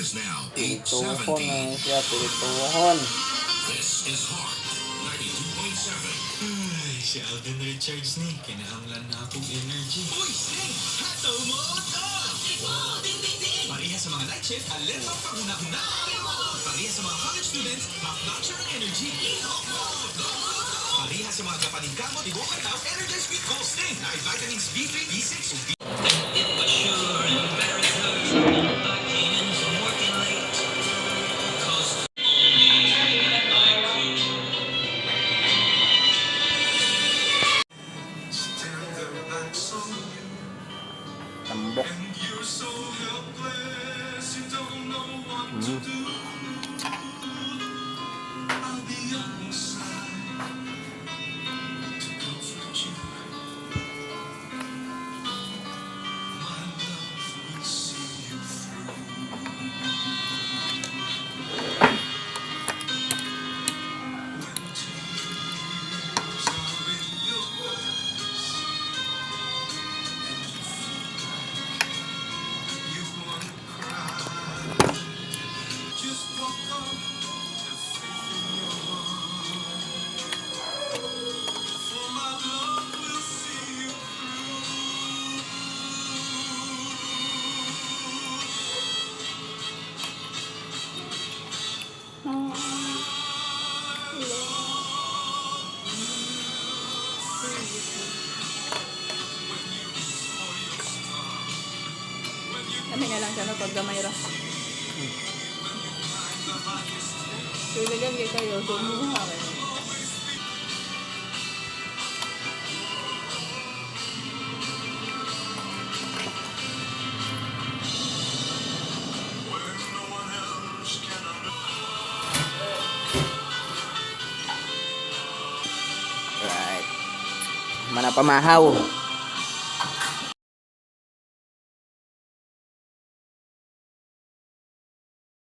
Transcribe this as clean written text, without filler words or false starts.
It is now Pirituhon 8:17. na siya, pirituhon. This is Heart 92.7. Ay, si Alden Richards ni. Kinahanglan na akong energy. Uy, Sting! Hato mo to! Pareha sa mga night shift, alerto ang paghuna-huna. Pareha sa mga college students, top-notcher ang energy. Pareha sa mga kapaningkamot, tibuok adlaw, energize with Gold Sting. Na vitamins B3, B6, ug B. It was sure embarrassed her. I came in from working late. 'Cause only I could. Turn their backs on you. Tambok. And you're so helpless, you don't know what to do. I'll be on your side to comfort you. My love will see you through. When tears are in your eyes and you feel like you wanna cry, just walk on, have faith in your heart. For my love will see you through. When you reach for your star, when you Kami na lang siya no, pag gamay ra. When you climb the highest hill, Kailangan kay kayo, sumuha kayo. Always be. When no one else can understand. Right. Mana pamahaw.